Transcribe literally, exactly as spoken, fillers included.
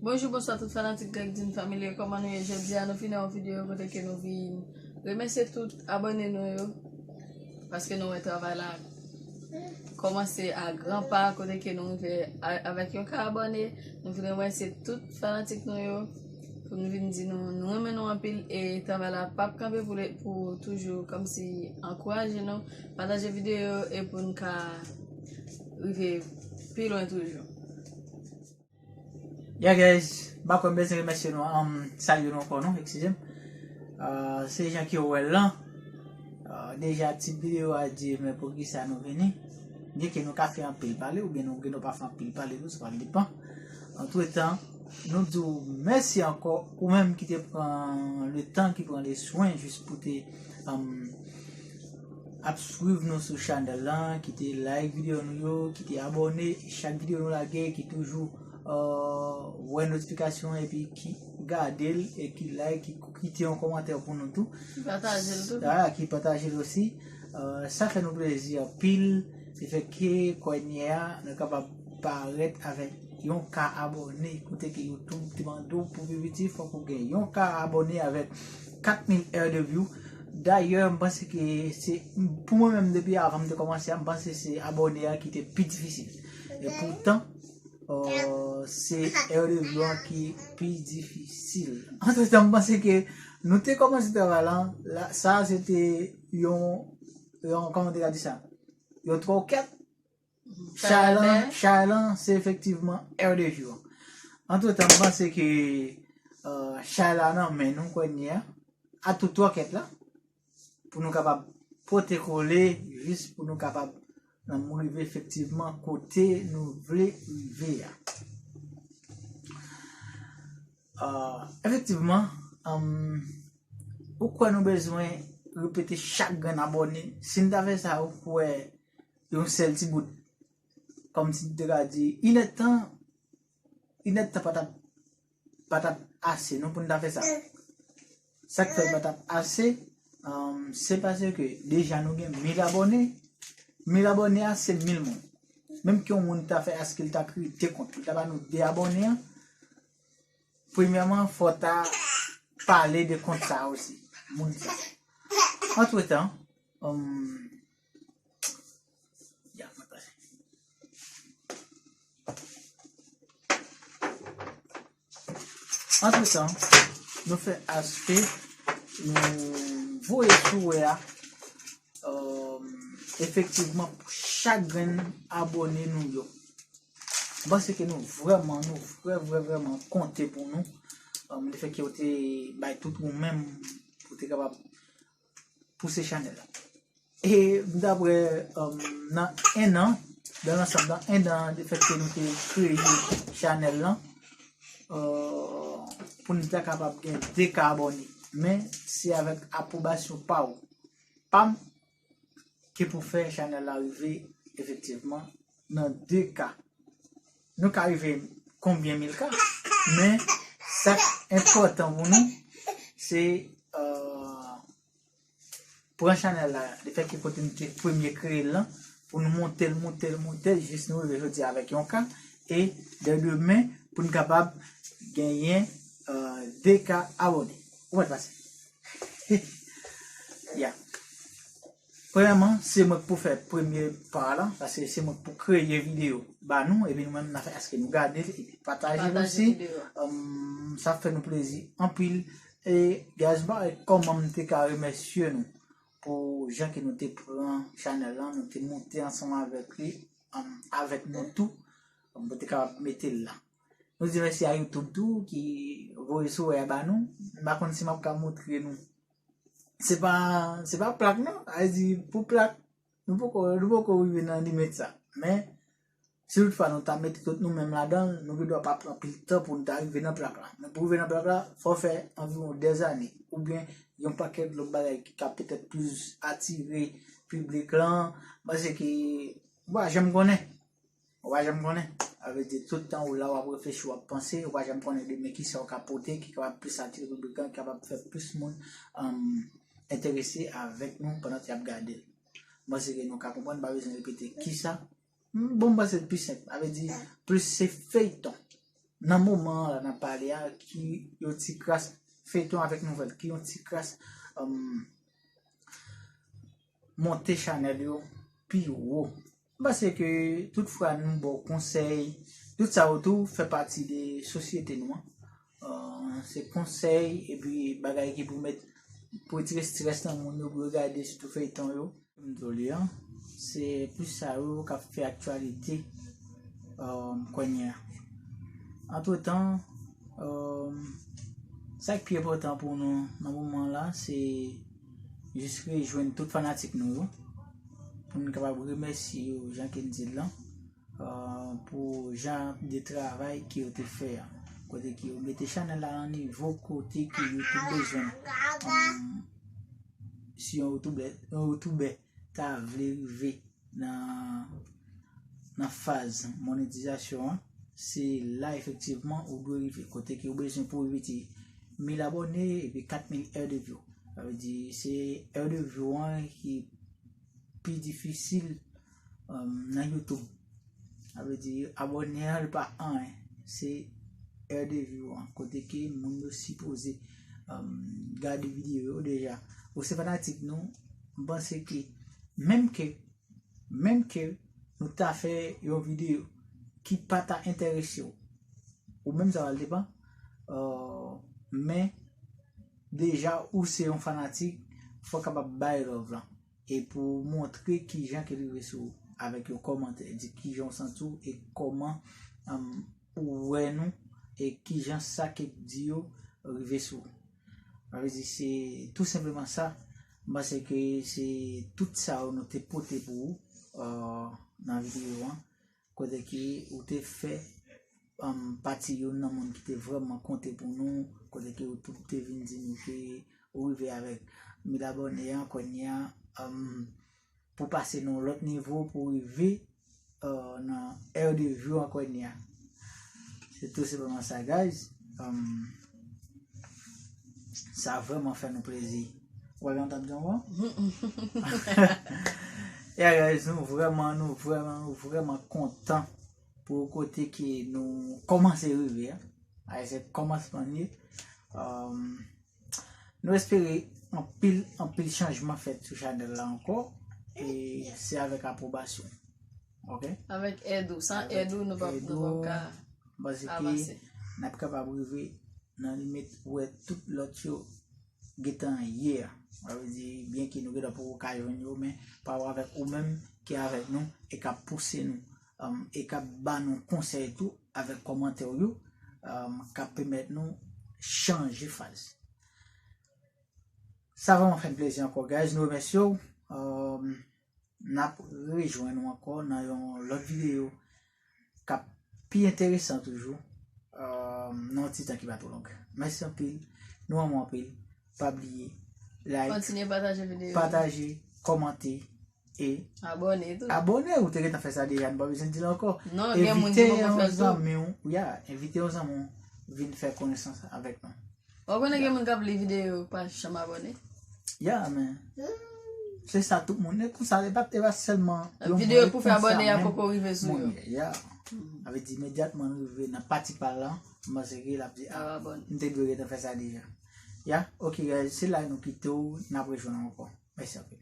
Bonjou, bonswa tout fanatik Greg Dean Family, kòman nou ye jodi a? Nou vin nan yon videyo kote ke nou vin remèsye tout abòne nou yo, paske nou wè travay la kòmanse a gran pa, kote ke nou rive a- avèk yon ka abòne. Nou vin remèsye tout fanatik nou yo, pou nou vin di nou, nou renmen nou anpil, e travay la p ap kanpe pou, le- pou toujou, kòmsi ankouraje nou, pataje videyo e pou n ka rive pi lwen toujou. Yeah guys, m pa kwè m bezwen remèsye nou, um, salye nou ankò non, eskize m. Uh, se jan ke w wè l lan. Uh, deja tit videyo a di men poukisa nou vini. Byen ke nou ka fè anpil pale, oubyen nou gen dwa pa fè anpil pale tou, sa pral depan. Antretan, nou di w mèsi ankò, ou menm ki te pran le tan, ki pran le swen jis pou te um, ap swiv nou sou chanèl lan, ki te like videyo nou yo, ki te abòne chak videyo nou lage, ki toujou uh, wè notifikasyon epi ki gade l e ki like, ki kite yon kòmantè pou nou tou. Pataje l tou. Ah, ki pataje l osi. Uh, sa fè nou plezi anpil. Se fè ke kònye a nou kapab parèt avèk yon ka abòne. Kote ke YouTube te mande w pou pi piti, fòk ou gen yon ka abòne avèk kat mil è de view. Dayè, m panse ke se, pou mwen menm, depi avan m te kòmanse a, m panse se abòne a ki te pi difisil. E poutan, uh, se è de view an ki pi difisil. Antretan, m panse ke nou te kòmanse travay lan, la, sa se te yon, yon, kòman te ka di sa? Yon twò ou kat. Chay lan, chay lan, se efektivman è de view an. Antretan, m panse ke uh, chay la nan men nou kònye a, a tout twòkèt la, pou nou kapab pote kole, jis pou nou kapab um, rive efektivman kote nou vle rive a. Uh, efektivman, um, ou kwè nou bezwen repete chak grenn abòne? Si n ta fè sa, ou kwè yon sèl ti bout, kòmsi te ka di, inèdtan, inèdtan pa t ap, pa t ap ase, non, pou n ta fè sa. Sa k fè l pa t ap ase, um, se paske deja nou gen mil abòne. Mil abòne a, se mil moun. Menm ke yon moun ta fè aske l ta kreye de kont, li ta ba nou de abòne an, premyèman, fò w ta pale de kont sa a osi, moun sa a. Antretan, um, ya, mwen pase. Antretan, nou fè aske nou voye sou wè a, um, efektivman, pou chak grenn abòne nou yo. M panse ke nou vrèman, nou vrè, vrè, vrèman konte pou nou. Um, le fè ke w te bay tout ou menm pou te kapab pouse chanèl la. E daprè, um, nan en an, dan lansanm, nan en an, le fè ke nou te kreye chanèl lan, uh, pou nou ta kapab gen de ka abòne. Men, se avèk apwobasyon pa w, pa m, ke pou fè chanèl la rive efektivman nan de ka. Nou ka rive konbyen mil ka, men sa k enpòtan pou nou, se, uh, pran chanèl la, le fè ke kote nou te premye kreye l lan, pou nou monte l, monte l, monte l, jis nou rive jodi a avèk yon ka, e dè demen, pou nou kapab genyen, uh, de ka abòne. Ou mèt pase. Ya. Premyèman, se mwen k pou fè premye pa la, paske se mwen k pou kreye videyo ba nou, epi nou menm n a fè aske nou gade l, epi pataje l osi. Um, sa fè nou plezi anpil. E guys, m pa wè kòman m te ka remèsye nou pou jan ke nou te pran chanèl lan, nou te monte ansanm avèk li, um, avèk nou tou, um, pou te kapab mete l la. Nou di mèsi a YouTube tou ki voye sou wè a ba nou. M pa konn si m ap ka montre nou. Se pa, se pa plak non. A di pou plak, nou poko, nou poko rive nan limit sa. Men, si toutfwa nou ta mete tout nou menm ladan l, nou gen dwa pa pran pil tan pou nou ta rive nan plak la. Men pou rive nan plak la, fò w fè anviwon dèzane. Oubyen yon pakèt lòt bagay ki ka petèt plis atire piblik lan. Paske ou pa janm konnen. Ou pa janm konnen. Sa vle di, tout tan ou la, w ap reflechi, w ap panse, ou pa janm konnen demen kisa w ka pote, ki kapab plis atire piblik lan, ki kapab fè plis moun, um, enterese avèk nou pandan y ap gade l. M panse ke nou ka konprann, pa bezwen repete kisa. Bon, m panse l pi senp. Sa vle di, plis se feyton. nan moman an la n ap pale a, ki yon ti kras feyton avèk nouvèl, ki yon ti kras, um, monte chanèl yo pi wo. M panse ke tout fwa nou ba w konsèy, tout sa yo tou fè pati de sosyete nou an. Uh, se konsèy epi bagay ki pou met, pou retire strès nan moun yo, pou yo gade sitou feyton yo. M di w li an, se plis sa yo k ap fè aktyalite, um, kounye a. Antretan, um, sa k pi enpòtan pou nou nan moman la, se jis rejwenn tout fanatik nou yo, pou n kapab remèsye yo, jan ke n di l lan, uh, pou jan de travay ke yo te fè a. Kote ke yo mete chanèl la nan nivo kote ke YouTube bezwen. Um, si yon youtubè, yon youtubè ta vle rive nan, nan faz monetizasyon an, se la efektivman ou dwe rive. Kote ke ou bezwen pou rive ti mil abòne epi kat mil heure de view. Sa vle di, se heure de view an ki pi difisil, um, nan YouTube. Sa vle di, abòne an, li pa anyen. Se heure de view an, kote ke moun yo sipoze, um, gade videyo yo deja. Ou se fanatik nou, m panse ke menm ke, menm ke nou ta fè yon videyo ki pa ta enterese w, ou menm sa va depann, uh, men deja ou se yon fanatik, fò w kapab bay love lan. E pou montre kijan ke l rive sou ou, avèk yon kòmantè, di kijan w santi w e kòman, um, ou wè nou, e kijan sa ke di yo rive sou ou. Sa vle di, se tou senpleman sa. M panse ke se tout sa yo nou te pote pou ou, uh, nan videyo an. Kote ke ou te fè, um, pati youn nan moun ki te vrèman konte pou nou, kote ke ou tou te vin di nou ke ou rive avèk mil abòne an, kounye a, um, pou pase nan yon lòt nivo, pou rive, uh, nan heure de view an kounye a. Se tou senpleman sa, guys. Um, sa vrèman fè nou plezi. Ou wè jan m t ap di ankò? Yeah, guys, nou vrèman, nou vrèman, nou vrèman kontan pou kote ke nou kòmanse rive a. Ay, se kòmansman li ye. Um, nou espere anpil, anpil chanjman fèt sou chanèl la ankò. E se avèk apwobasyon. Ok? Avèk èd ou. San èd ou, nou p ap, nou p ap ka avanse. Paske n ap kapab rive nan limit wè tout lòt yo gentan ye a. Sa vle di, byen ke nou gentan poko ka jwenn yo, men pa rapò avèk ou menm ki avèk nou e k ap pouse nou, um, e k ap ba nou konsèy tou avèk kòmantè w yo, um, k ap pèmèt nou chanje faz. Sa vrèman fè n plezi ankò, guys. Nou remèsye w. Um, n ap rejwenn ou ankò nan yon lòt videyo k ap pi enteresan toujou, euh, nan yon ti tan ki pa twò long. Mèsi anpil, nou renmen w anpil. Pa bliye like, kontinye pataje videyo, pataje, kòmante e abòne tou. Abòne, ou te gentan fè sa deja, nou pa bezwen di l ankò. Non, gen moun ki poko fè l tou. Zanmi w, ya, envite yon zanmi w vin fè konesans avèk nou. Ou konnen gen moun k ap li videyo yo pa janm abòne. Ya, men se sa tout moun. E konsa, e pa, e pa sèlman yon videyo pou fè abòne a poko rive sou yo. Ya. Sa vle di imedyatman nou rive nan pati pa l lan, m panse ke l ap di, ah, m te dwe gentan fè sa deja. Ya, ok, guys, se la nou kite w, n ap rejwenn ankò. Mèsi anpil.